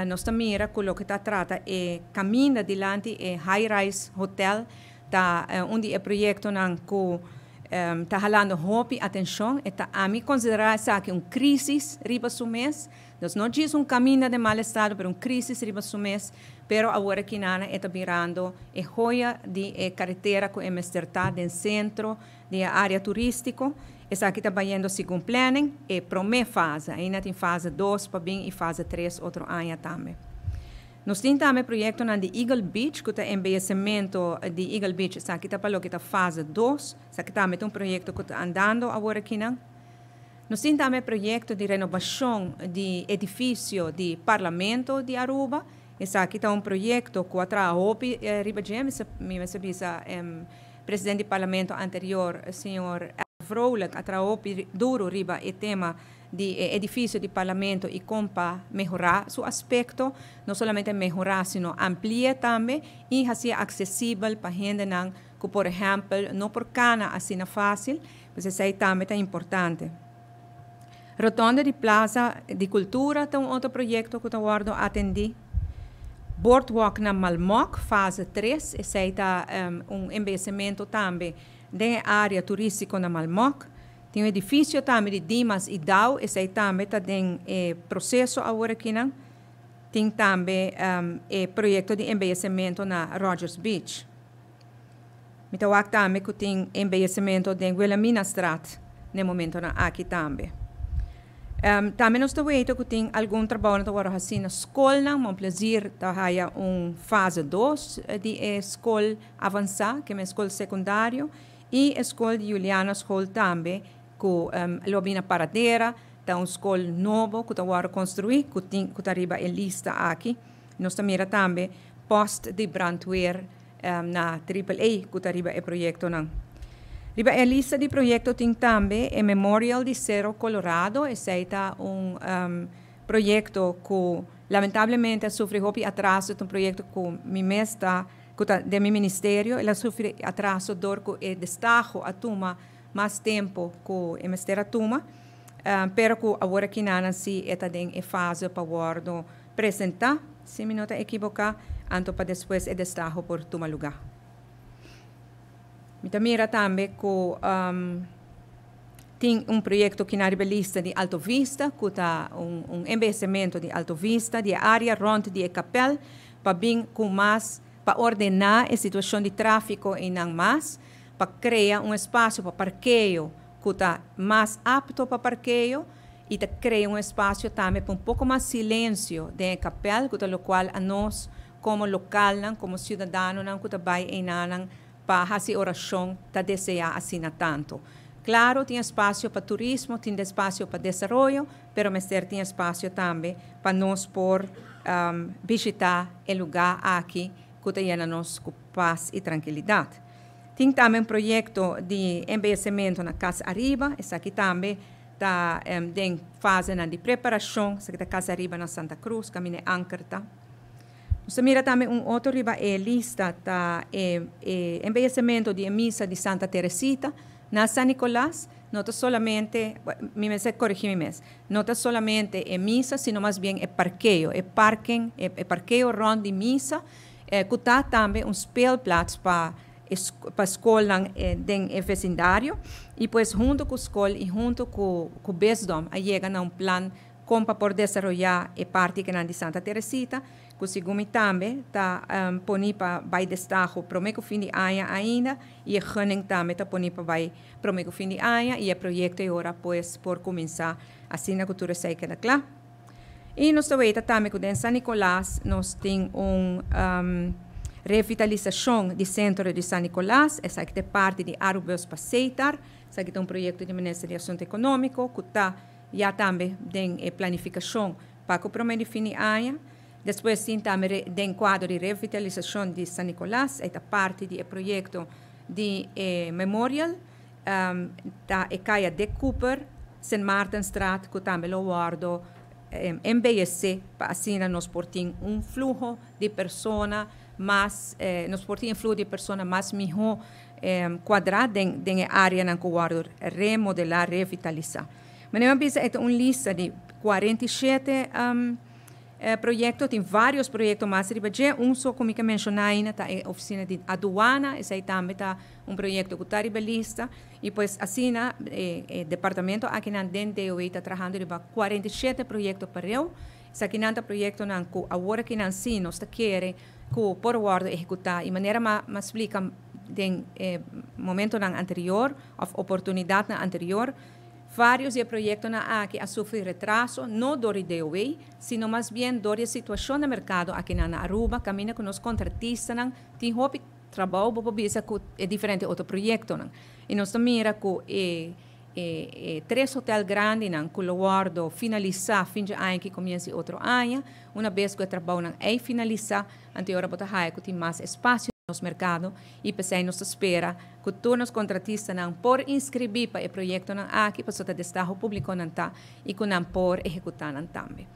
Nos ta mira ku loke ta trata e kaminda dilanti e high rise hotel ta un di e proyektonan ku ta halando hopi atenshon. E ta ami konsiderá esaki un krísis riba su mes. Dus no djis un kaminda den mal estado, pero un krísis riba su mes. Pero awor aki nana e ta birando e hoya di e karetera ku e mester ta den sentro di e área turístiko. Esaki ta bayendo segun planning, e promé fase. Ainda tin fase 2 pa bin i fase 3 otro aña tambe. Nos tin tambe proyektonan di Eagle Beach, ku ta embeyecimento di Eagle Beach. Esaki ta pa loke ta fase 2. Esaki tambe ta un proyekto ku ta andando awor akinan. Nos tin tambe proyekto di renobashon di edifisio di Parlamento di Aruba. Esaki ta un proyekto ku a traha hopi riba dje. Mi mester bisa presidente di Parlamento anterior, señor Vrolijk, a traha hopi duru riba e tema di e edifisio di Parlamento i kon pa mehorá su aspekto. No solamente mehorá, sino ampli'é tambe i hasié aksesibel pa hendenan ku, por ehèmpel, no por kana asina fásil. Pues esei tambe ta importante. Rotonde di Plaza di Kultura ta un otro proyekto ku ta wòrdu atendí. Boardwalk na Malmok, fase 3, esei ta un embeyecimento tambe den e área turístiko na Malmok. Tin un edifisio tambe di Dimas i Dow, esei tambe ta den e proseso awor akinan. Tin tambe e proyekto di embeyecimento na Rogers Beach. Mi ta wak tambe ku tin embeyecimento den Wilhelminastraat na e momentonan aki tambe. Tambe nos ta weta ku tin algun trabounan ta wòrdu hasí na skolnan. Mon Plaisir ta haya un fase 2 di e skol avansá, ke men skol sekundario, i e skol di Juliana School tambe ku lo bini na Paradera, ta un skol nobo ku ta wòrdu konstruí ku tin ku ta riba e lista aki. Nos ta mira tambe post di brandweer na Triple A ku ta riba e proyektonan. Riba e lista di proyekto tin tambe e Memorial di Cerro Colorado. Esei ta un proyekto ku lamentablemente a sufri hopi atraso. Ta un proyekto ku mi mes ta ku ta den mi ministerio. El a sufri atraso dor ku e destaho a tuma mas tempu ku e mester a tuma, pero ku awor akinanan si e ta den e fase pa wòrdu presentá, si mi no ta ekiboká, anto pa despues e destaho por tuma lugá. Mi ta mira tambe ku tin un proyekto kina riba e lista di Alto Vista, ku ta un embeyecimento di Alto Vista, di e área rònt di e kapèl, pa bin ku mas, pa ordená e situashon di tráfiko einan mas, pa krea un espasio pa parkeo ku ta mas apto pa parkeo i ta krea un espasio tambe pa un poko mas silensio den e kapèl, ku ta lokual anos komo lokalnan, komo siudadanonan ku ta bai einanan pa hasi orashon ta deseá asina tantu. Klaro tin espasio pa turismo, tin espasio pa desaroyo, pero mester tin espasio tambe pa nos por bishitá e lugá aki ku ta yena nos ku pas i trankilidat. Tin tambe un proyekto di embeyecimento na Cas Ariba, esaki tambe ta den fasenan di preparashon, esaki ta Cas Ariba na Santa Cruz, kaminda e anker ta. Nos ta mira tambe un otro riba e lista ta e embeyecimento di e misa di Santa Teresita na San Nicolas. No ta solamente, mi mester coregi mi mes, no ta solamente e misa, sino mas bien e parkeo, e parken, e parkeo rond di misa, ku ta tambe un speelplaats pa pa skolnan den e vesindario. I pues huntu ku skol i huntu ku bisdom a yega na un plan kon pa por desaroyá e parti kinan di Santa Teresita, ku segun mi tambe ta poni pa bai destaho promé ku fin di aña ainda, i e gunning tambe ta poni pa bai promé ku fin di aña, i e proyekto e ora pues por kuminsá asina ku tur esei keda kla. I nos ta weta tambe ku den San Nicolas nos tin un revitalisashon di sentro di San Nicolas. Esaki ta e parti di Arubus pa Seitar. Esaki ta un proyekto di Minister di Asuntu Ekonómiko ku ta ya tambe den e planifikashon pa ku promé di fin di aña. Despues tin tambe den kuadro di revitalisashon di San Nicolas, e ta parti di e proyekto di e memorial, ta e kaya Dick Cooper, Sint Maartenstraat, ku tambe lo wòrdu embeyesé pa asina nos por tin un fluho di persona mas, nos por tin e fluho di persona mas mihó kuadrá den den e áreanan ku wòrdu remodelá, revitalisá. Manera mi a bisa e ta un lista di 47. Proyecto, tin varios proyecto mas riba dje. Un so cu mi kier menciona ainda ta e oficina di aduana, esey tambe ta un proyecto cu ta riba lista. Y pues asina, e departamento aki na den DOW ta trahando riba 47 proyecto pa awe. Esaki nan ta proyectonan cu awor aki nan si nos ta kere cu por wordo ehecuta. Y manera m'a splica den momentonan anterior, of oportunidadnan anterior, varios di e proyectonan aki a sufri retraso, no door di DOW, sino mas bien door di e situacion di mercado aki na Aruba, caminda cu nos contratistanan tin hopi trabou pa bisa cu e diferente otro proyectonan. Y nos mira cu e tres hotel grandinan cu lo wordo finalisa fin di aña cu cuminsa otro aña, un biaha cu e trabounan e finalisa, anto ora bo ta haya cu tin mas espacio nos mercado y pesey nos ta spera cu tur nos contratistanan por inscribi pa e proyectonan aki, pasobra destaho publico nan ta y cu nan por ehecuta nan tambe.